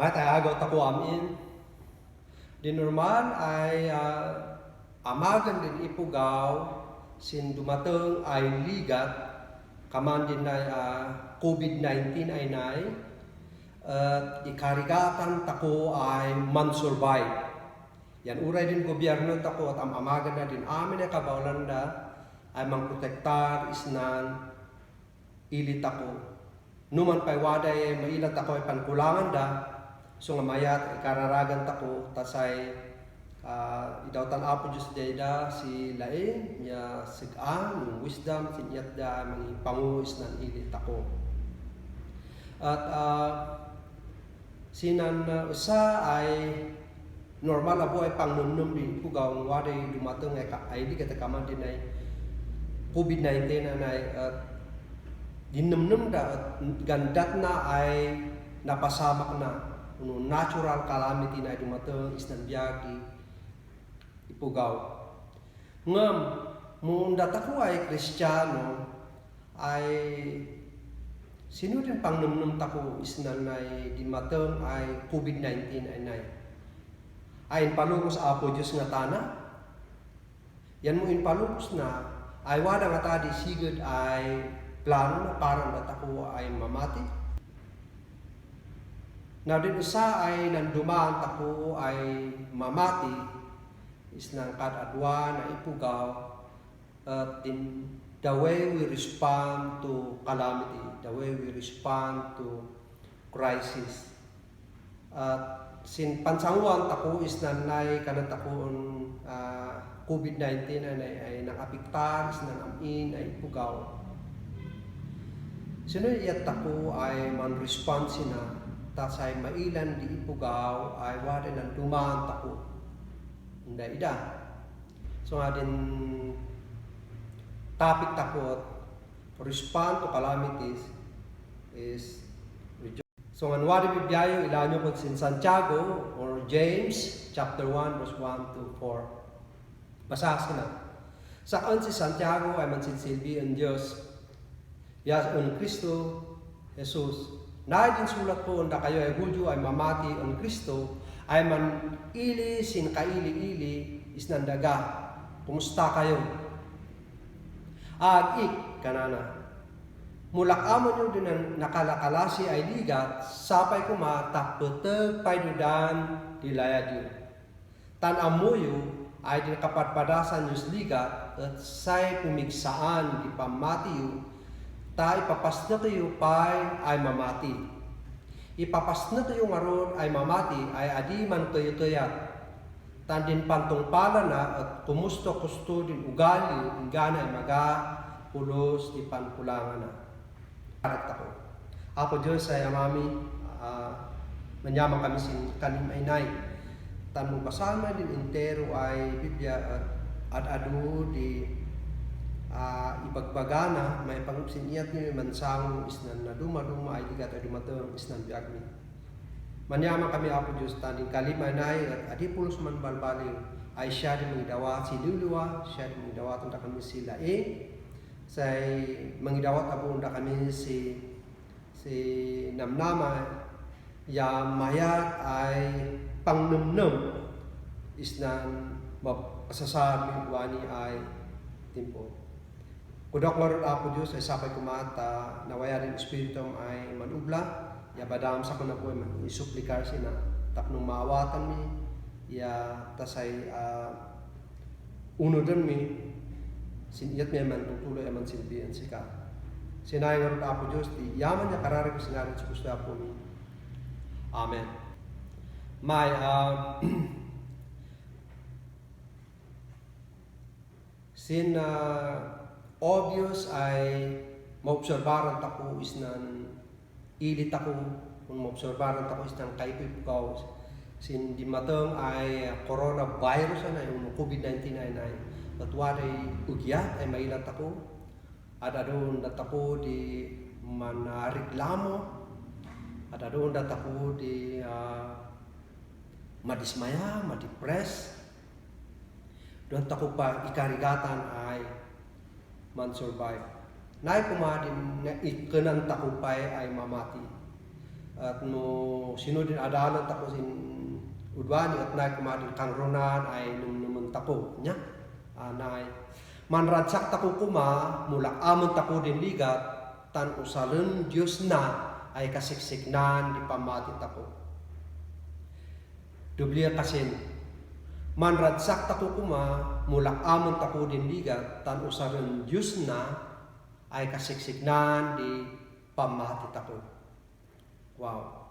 Mataagaw tako amin. Di normal ay amagan din ipugaw sin dumateng ay ligat kaman din ay COVID-19 ay nay ikarigatan tako ay man-survive. Yan uray din gobyerno tako at amagan na din amin ay kabaulan na ay mangprotektar isnan ilit ako. Numan pa'y waday mailat ako ay pankulangan da. So nga mayat ikararagan tako tasay idawtan apo Diyos dayda si laing ya sigaan yung wisdom sinyat da mangi panguis nan ilit ako. At sinan usa ay normal abo ay pangnumnum din pugaw waday dumateng ay di kata kaman din ay COVID-19 anay dinumnum da gandat na ay napasamak na natural calamity na dumateng isnan biyagi ipugaw. Ngam mun datako ay Kristiyano ay sino din pangnumnum tako isnan ay dumateng ay COVID-19 ay nay. Ay palugos apo Dios nga tana. Yan mo palugos na ay wada nga tadi sigud ay plano na parang natako ay mamati. Na din usa ay nandumaan tako ay mamati isnang kadadwa na ipugaw in the way we respond to calamity, the way we respond to crisis. Sin pansanguan tako isnan nay kanang takoon COVID-19 ay nakapiktar isnan amin ay ipugaw. Sino iyat tako ay man-respond sina tasay mailan di ipugaw ay wala nang dumaan tako. Hindi ida. So nga din topic takot, respond to calamities is rejoice. So ang wari bibiyayo, ilan nyo po sin Santiago or James chapter 1 verse 1 to 4. Basahin na. Saan si Santiago ay mansinsilbi ang Diyos, yas ang Kristo, Jesus. Na din sulat po, na kayo ay Hudyo ay mamati ang Kristo, ay man ili sin kaili-ili isnandaga. Kumusta kayo? Ag-ik kanana. Mulak amo nyo din ang nakalakalasi ay ligat, sapay kuma tapeteg paydudan dilayadyo. Tan amuyo ay din kapatpadasan yung ligat at say pumigsaan di pamatiyo, ta ipapasna kayo pay ay mamati. Ipapasna kayo ngaron ay mamati ay adi man kayo-kayat. Tan din pantong pala na at kumusto-kusto din ugali, ingana ay maga pulos di pankulangan na. Karat ako. Ako Diyos ay amami, manyaman kami sin kanim ay nay. Tan mo basama din entero ay Biblia at adu di ibagbagana may pangupsin iyat ni mansang isnan na duma-duma ay ligat ay dumatang isnan biagmi. Manyaman kami Apo Diyos tanding kalimay na at adipulos man balbaliw ay siya din mangidawat si Luluwa, siya din mangidawat unda kami sila say mangidawat Apo unda kami si Namnama ya mayat ay pangnumnum isnan mapasasabi wani ay timpo. Kudok marot Apo Diyos ay sapay kumata nawaya rin espiritum ay manubla. Ya badam sa kuna po man isuplikar sina tapnong maawatan mi ya tasay unodan mi siniyat mi man tutuloy man silbihan sika sinay ngarot Apo Dios ti yaman ya karari ko sinarin sa gusto Apo mi. Amen. May sin obvious ay maobserbaran tako isnan ilit ako kung maobserbaran ako isang kaipipukaw sin di mateng ay coronavirus na yung COVID-19 ay at waray ugyat ay mailat ako at adun dat ako di manareklamo at adun dat ako di madismaya, madepres doon ako pa ikarigatan ay man-survive. Nay kumadin na ikanan takupay ay mamati. At no sino din adalan tako sin udwani at nay kumadin kang ronan ay nung tako nya. Nay manradsak tako kuma mulak amon tako din ligat tan usalen Dios na ay kasiksiknan di pamati tako. Dublia kasin manradsak tako kuma mulak amon tako din ligat tan usalen Dios na ay kasiksiknan di pamati tako. Wow.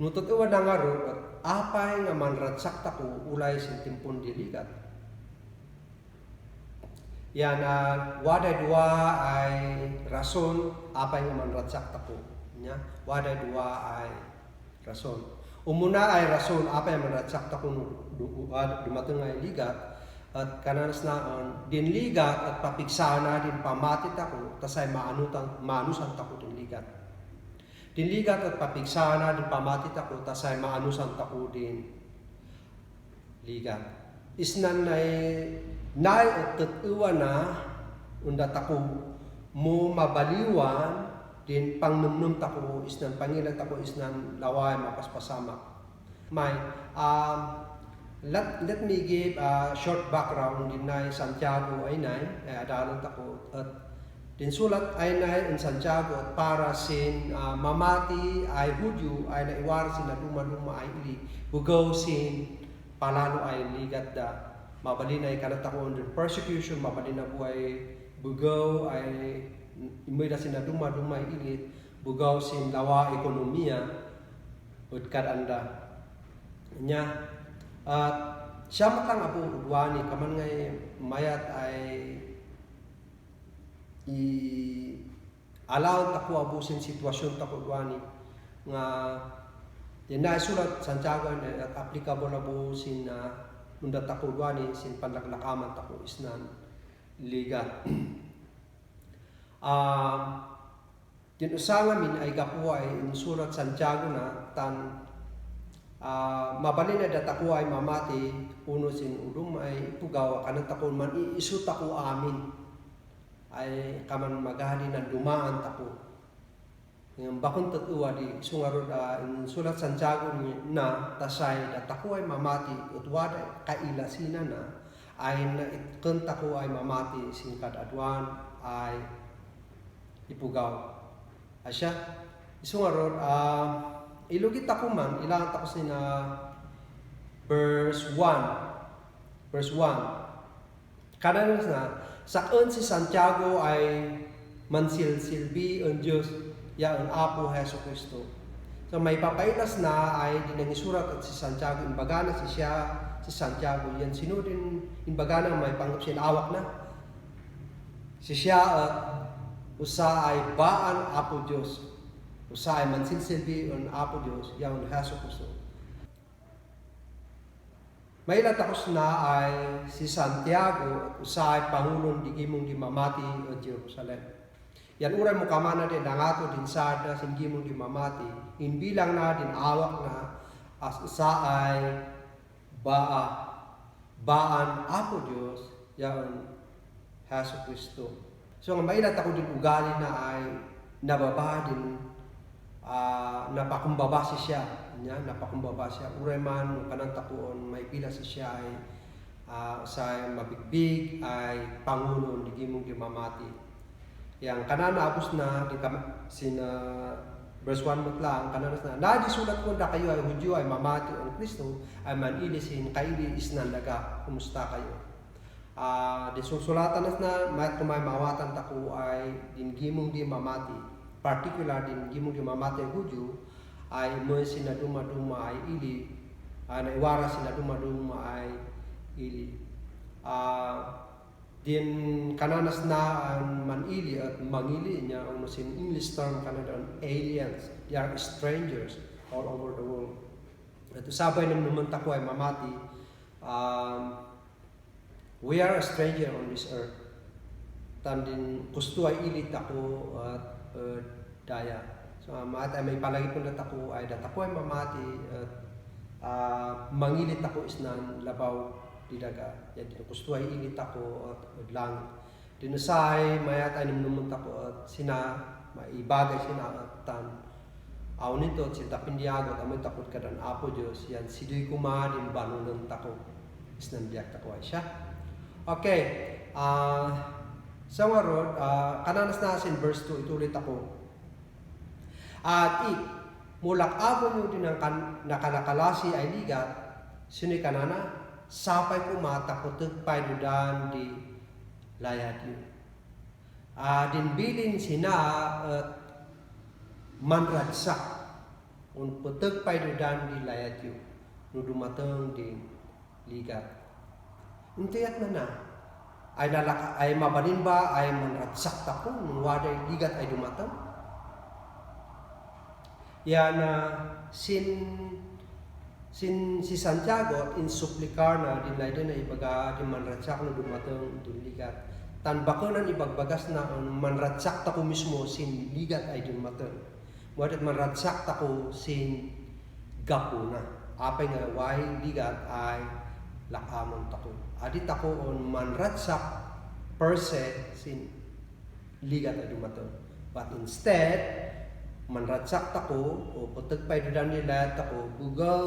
Nutot iwan na nga ro, at apay nga manradsak tako ulay sin timpon diligat. Yan waday dua ay rason, apay nga manradsak tako. Waday dua ay rason. Umuna ay rason, apay manradsak tako dumateng ay ligat. At kananas na dinligat at papigsana din pamatit ako tasay maanusan tako dinligat. Dinligat at papigsana din pamatit ako tasay maanusan tako din ligat. Isnan nay at tatuwa na unda tako mo mabaliwan din pangnumnum tako isnan pangilan tako isnan laway mapaspasamak. May Let me give a short background din na Santiago ay adalan tako at din sulat ay in Santiago at para sin mamati ay Hudyo ay naiwar sin na duma-duma ay ili bugaw sin palalo ay ligat da mabalin ay kanatako under persecution mabalin na buhay bugaw ay imida sin na duma-duma ay ili bugaw sin lawa ekonomiya ud kadanda nya. At siya matang Apo udwani kaman ngay mayat ay allow tako abusin sitwasyon tako udwani nga yan na sulat Santiago at applicable abusin na unda tako udwani sin panlaklakaman tako isnan ligat. Tinusa min ay kapuay in surat Santiago na tan mabalin na dataku ay mamati uno sin ulum ay pugaw kanang takon man iisut ako amin ay kaman magahali na dumaan tako. Yung bakon tatuwa di sungarod in surat Santiago na tasay dataku ay mamati utwada kailasina na ay na itkenta ko ay mamati sin kadadwan ay ipugaw. Asya isungarod ilugit ako man ilang tako sina verse 1 kananas na saan si Santiago ay mansilsilbi ang Diyos ya ang Apo Heso Kristo. So may papailas na ay dinangisurat at si Santiago imbaga na si Santiago yan sinudin imbaga na may panggap siya awak na si siya at usa ay baan Apo Diyos usa ay mansilsilbi ang Apo Diyos ya ang Heso Kristo. May latakos na ay si Santiago usa ay pangulong digimong di mamati at Jerusalem. Yan uray mo kamana din nangato din sada singgimong di mamati inbilang na din awak na as usa ay baan Apo Diyos ya ang Heso Kristo. So nga may latako din ugali na ay nababa din napakumbaba siya uray man kanang tapuon may pila siya ay sa mabigbig ay pangulo digimong gimamati yang kanana abos na di sina verse 1 mo lang kanana na nadisulat ko na kayo ay Hudyo ay mamati on Kristo ay manilisin kaili isnandaga kumusta kayo disusulatan na may kumay mawatan tako ay gimong di mamati particular din gimong di mamati Hudyo ay mo sinaduma-duma ay ili naiwara sinaduma-duma ay ili din kananas na ang manili at mangili niya ang sin English term kanada aliens, they are strangers all over the world. At sabay naman tako ay mamati we are a stranger on this earth. Tandin gusto ay ilit ako at daya. So maat ay may palagi po natako ay datako ay mamati at mangilit ako isnan labaw di daga. Yan gusto ay ilit ako at langit. Dinusay mayat ay naman tako at sina maibagay sina at tan. Aw nito at sinta pindiago at amoy takot ka dan Apo Diyos. Yan sidoy kumadin banunan tako. Isnan biyak tako ay siya. Okay, sa warod, kananas nasin verse 2, itulit ako. At mulak abo nyo din ang nakanakalasi ay ligat, sini kanana, sapay kumata kutag paydudan di layad yun. Din bilin sina at manradsak, kung kutag paydudan di layad yun, nudumatang di ligat. Untiyat na ay mabalin ba ay manratsak tako nung waday ligat ay dumatang. Yan si Santiago in suplikar na dinlay din na ibaga di manratsak na dumatang dun ligat. Tan bakunan ibagbagas na manratsak tako mismo sin ligat ay dumatang. Wadat manratsak tako sin gapuna. Apay nga way ligat ay lakamon tako. Adit ako on manratsak per se sin ligat ay dumatong. But instead, manratsak tako o putag paydudan nila tako bugaw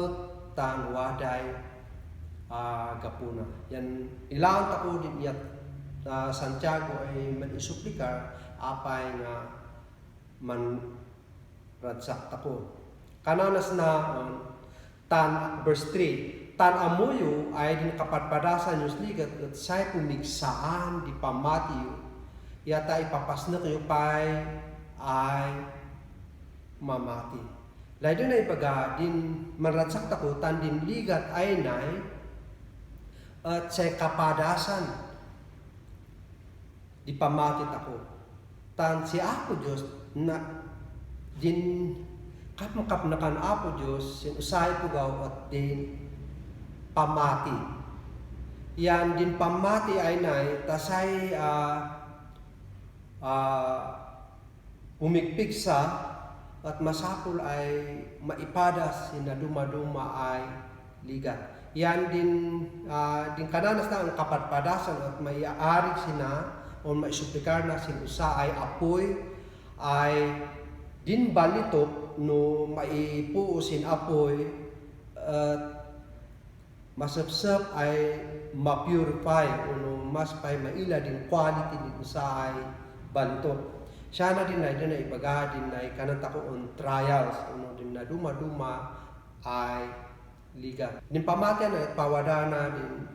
tan waday gapuna. Yan ilang tako din yat Santiago ay manisuplikar apay nga manratsak tako. Kananas na tan verse 3 tan amuyo ay din kapatpadasan yung ligat at say pumigsaan di pamatiyo yata ipapasnak yung pay ay mamati. Layo na ipaga din manratsak tako tan din ligat ay nay at say kapadasan di pamati tako. Tan si Apo Diyos na din kapnakan Apo Diyos sin usay pugaw at din pamati. yan din pamati ay nay tasay umigpig sa at masapul ay maipadas sina dumaduma ay ligat. Yan din kananas na ang kapadpadasan at maiaari sina o maisuplikar na sinusa ay apoy ay din balitok no maipuusin apoy at masapsap ay ma-purify o mas pay maila din quality din sa ay balitok. Siya na din na ibaga din na kananta ko on trials din na duma ay liga. Din pamatian na pawada na din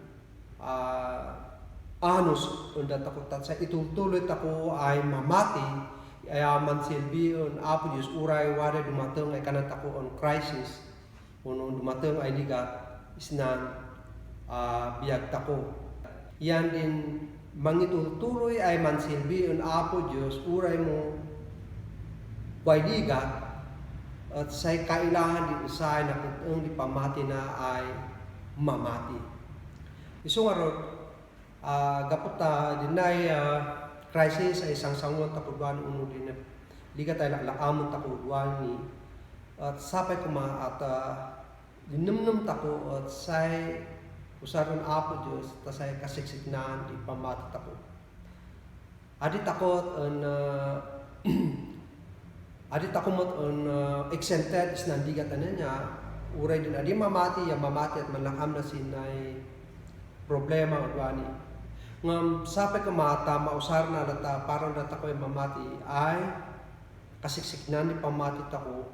anos undat ako sa itutuloy tako ay mamati ay mansilbi on apo Diyos uray wada dumateng ay kananta ko on crisis dumateng ay liga isnan biyag tako. Yan din mangitutuloy ay mansilbi ang apo Diyos uray mo liga at say kailangan din usay na kung di pamati na ay mamati. Iso nga ron gaputa din ay crisis ay isang sangon takudwan uno din liga tayo lakamon takudwan ni at sapay kuma at dinumnum tako at say usaron apo Diyos tasay kasiksiknan di pamati tako. Adi takot on adi takomot on exempted is nandigat niya uray din adi mamati at malakam na sinay problema udwani. Ngam sapay kamata mausar na lata parang lata ko mamati ay kasiksiknan di pamati tako.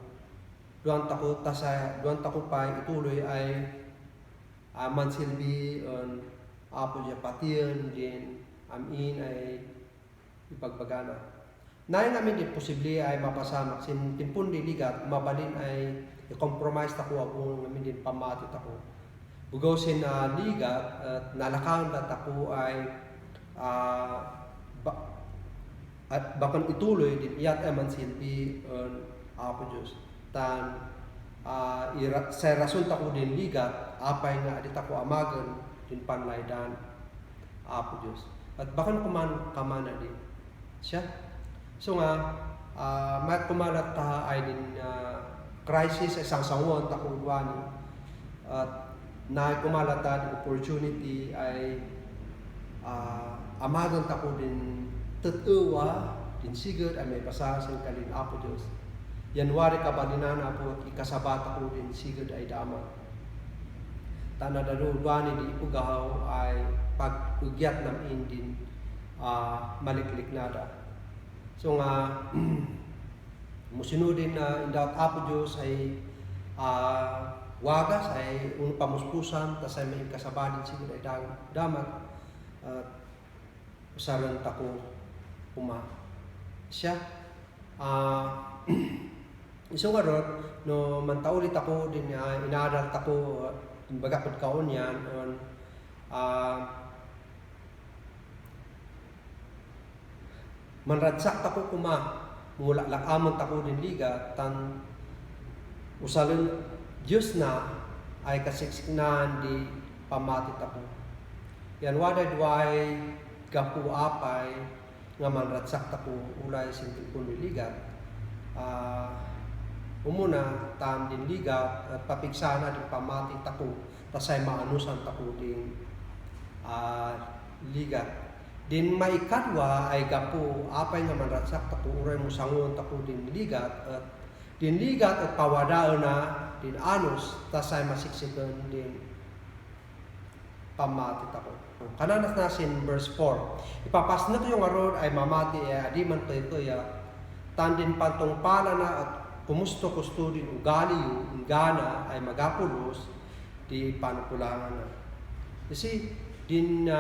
Duan tako pa ituloy ay mansilbi on apo Diyos patiyan din amin ay ipagbagana. Nain namin din posible ay mapasamak sin timpun di ligat mabalin ay i-compromise tako ako namin din pamati tako. Bugaw sin ligat at nalakaw na tako ay at bakon ituloy din iyat ay mansilbi on apo Diyos. Tan sa rason tako din ligat apay nga di tako amagan din panlaydan apo Diyos. At bakon kamana din siya. So nga mat kumalat ta ay din crisis isang sangon tako duani at na kumalat ta din opportunity ay amagan tako din tutuwa din sigurd ay may pasasan kalin apo Diyos. January kabalinan apo ikasabat ako din sigurd ay dama. Tanadalo duani di ipugaw ay pag-ugyat namin din maliklik nada. So nga musinudin na indawat apo Diyos ay wagas ay pamuspusan tas ay may kasabadin sigurd ay damat usaran tako siya iso nga ron, no mantaulit ako din inadalt ako baga pud kaon yan on manradsak tako mula lakamon tako din liga tan usalin Diyos na ay kasiksiknan di pamati tako. Yan waday duay gapu apay nga manradsak tako ulay sintipon di liga. Umuna tan din liga at papigsana din pamati tako tasay maanusan tako din liga. Din maikadwa ay gapo apay nga manradsak tako uray mo sangon tako din ligat at din ligat at pawadaan na din anos tasay masiksikan din pamati tako. Kananas nasin verse 4. Ipapas na to yung aron ay mamati adi man to ito tan din pantong pala na at kumusto kusto din ugali yung gana ay magapulos di panukulangan na. Kasi din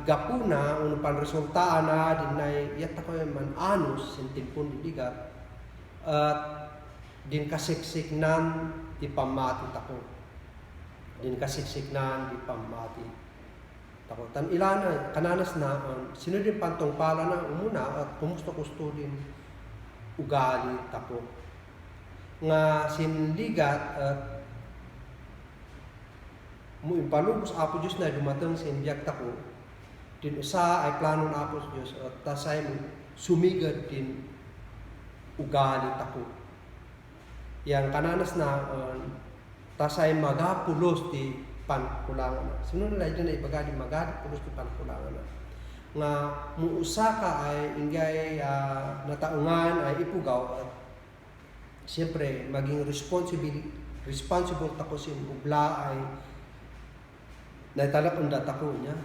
gapuna uno pan resultaan na din nay yata ko man anos sintipon di ligat at din kasiksiknan di pamati tako. Din kasiksiknan di pamati tako. Tan ilana kananas na sino din pantong pala na umuna at kumusto kusto din ugali tako. Nga sinligat at mo impalubos Apo Diyos na dumateng sa imbiyak tako, din usa ay plano na Apo Diyos at tasay mo sumigad din ugali tako. Yang kananas na tasay magapulos di pankulangan. Sunod na lang na ibaga di magapulos di pankulangan. Nga muusa ka ay ingay nataungan ay ipugaw at siyempre maging responsible tako sin ubla ay naitalak unda tako niya.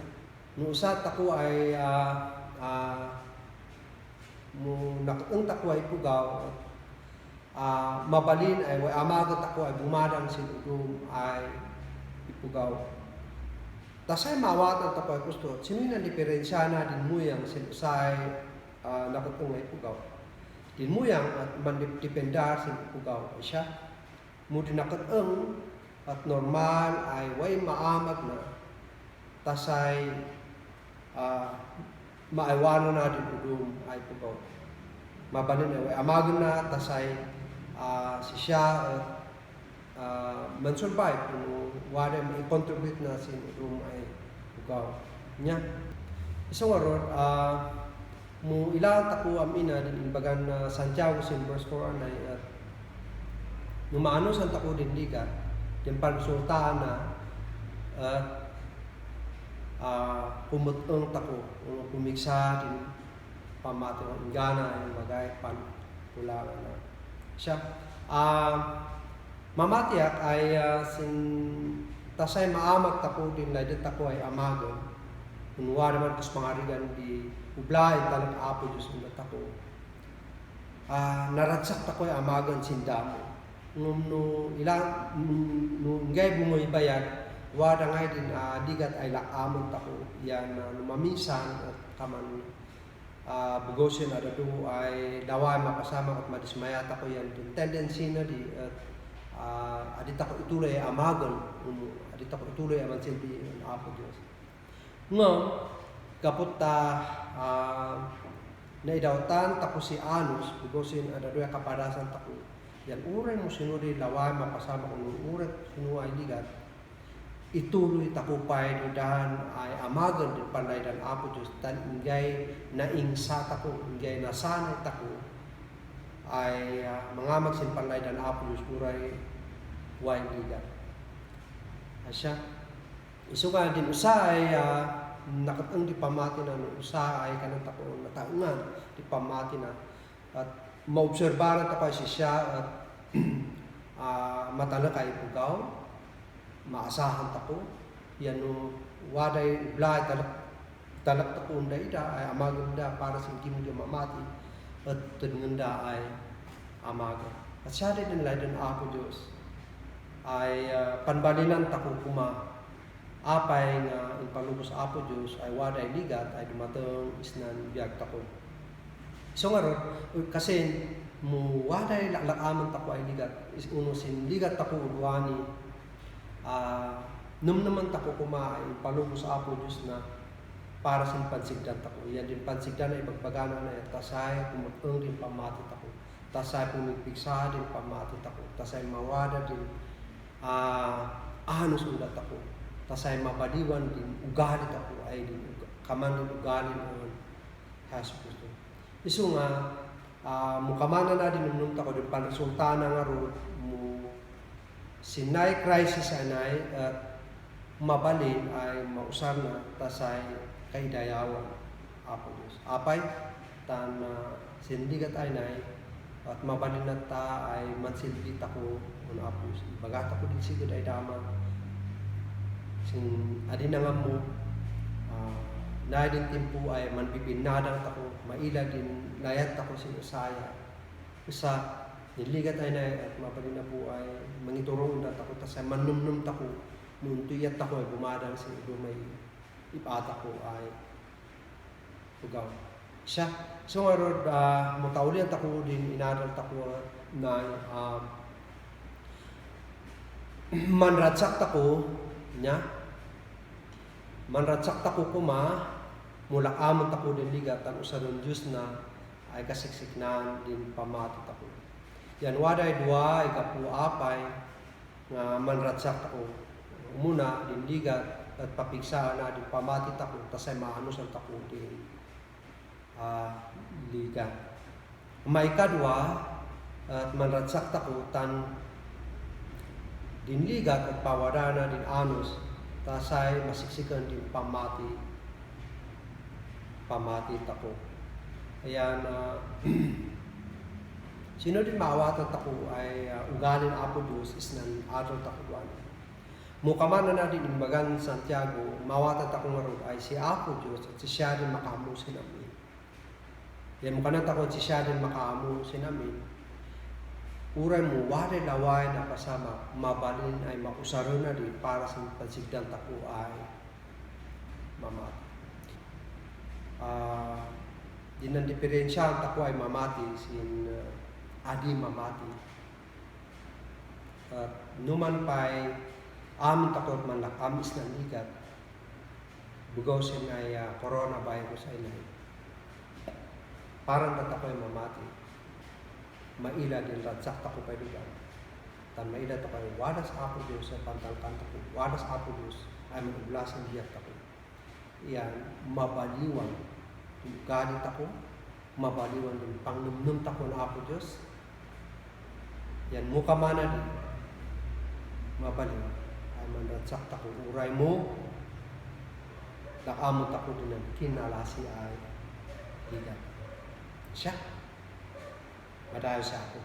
Muusa tako ay mo nakatang tako ay ipugaw mabalin ay way amagat ako ay bumadang sin udum ay ipugaw. Tasay mawatan tako ay gusto. Sino na diferensya na din muyang sin usay nakatang ay ipugaw. Din muyang at mandipendar sin ipugaw ay siya. Mo din nakatang at normal ay way maamag na tasay maaiwano na din udum ay ipugaw. Mabalin ay way amagan na tasay si siya man-survive kung wala may contribute na sin room ay ugaw niya. Isang aron mo ilang tako amina din imbagan na Santiago sin verse 4 anay at numaano san tako din liga din pagsultaan na at pumutong tako pumigsa din pamati ng ingana ay bagay kulangan na siya. Mamatiak ay tasay maamag tako din na din tako ay amagon. Unwa naman kus pangarigan di ublain talag Apo Diyos na tako. Naradsak tako ay amagon sindamo. No ngay bumoy bayad wada ngay din digat ay lakamon tako yan lumamisan at kaman bugosin ada do ay daway mapasama at madismayat ako yan din tendency na di at adit ako ituloy amagon adit ako ituloy aman silbi ng Apo Diyos nga kapot naidawtan tako si Anus bugosin ada do kapadasan tako yan uray mo sinuri daway mapasama kung uray sinuay ligat ituloy takupay dudahan ay amagan din panday dan Apo Diyos tan ingay naingsa tako ingay nasanay tako ay mangamag sin panday dan Apo Diyos uray way ligat asya isuga din usa ay nakatang di pamati na usa ay kanang tako nataungan di pamati na at maobserbaran tako ay siya at matala kay pugaw maasahan tako yan no waday blay talak tako unda ida ay amaganda para sa hindi mo dia mamati at tununda ay amaga at siya din ladan Apo Diyos ay panbalinan tako kuma apay nga impalubos Apo Diyos ay waday ligat ay dumateng isnan biag tako so ngaron kasi mo waday lakaman tako ay ligat uno sin ligat tako udwani naman tako kumain palubos sa Apo Diyos na para sa pansigdan tako. Yan din pansigdan na ibagbagana na tasay kumutong din pamati tako. Tasay pumipigsa din pamati tako. Tasay mawada din anos ulat tako. Tasay mabaliwan din ugali tako ay din kaman din ugali ng Jesus Kristo. Isu nga mukamana na din nung tako din panresultana nga ro sinay crisis anay at mabalin ay mausar na tasay kaidayawan Apo Diyos. Apay tan sindigat ay nay at mabalin na ta ay mansilbi tako ng Apo Diyos. Bagat ako din sigud ay dama sin adin nga mo na din timpo ay manbibinadang tako maila din layat tako sin usaya usa niligat ay na at mabalin na po ay mangiturong na tako tasay manumnum tako nuntuyat tako ay bumadang sa ido may ipata ko ay ugaw siya so ngayon mutaulian tako din inadal tako na manratsak tako nya manratsak tako kuma mula amon tako din ligatan usaron Diyos na ay kasiksiknan din pamati tako yan waday dua ikapu apay nga manratsak tako umuna din ligat at papigsaan na din pamati tako tasay maanos ang tako din ligat. Maikadwa at manratsak tako tan din ligat at pawadana din anos tasay masiksikan din pamati tako. Ayan, sino din maawatan tako ay ugali ng Apo Diyos is nan adol takuan. Mukaman na din imbagan Santiago, mawatan tako nga ro ay si Apo Diyos at si siya din makamu sinamin. Yan mukanan tako si siya din makamu sinamin. Uray mo, wari laway na kasama, mabalin ay mausaro na din para sa pansigdan tako ay mamati. Din ang diferensya tako ay mamati, sin adi mamati. Numan pa'y amin takot man lakamis na ligat, bugaw sin ay coronavirus ay na. Parang tatako ay mamati. Maila din ratsak tako pa lugar. Tan maila tako ay wadas Apo Diyos sa pantalkan tako. Wadas Apo Diyos ay manublasan diyak tako. Iyan, mabaliwan. Gadi tako, mabaliwan din pangnumnum tako na Apo Diyos. Yan, mukamana din. Mabaliwan. Ay manratsak tako. Uray mo, nakamot ako din ang kinalasi ay higat. Siya. Madayo sa ako.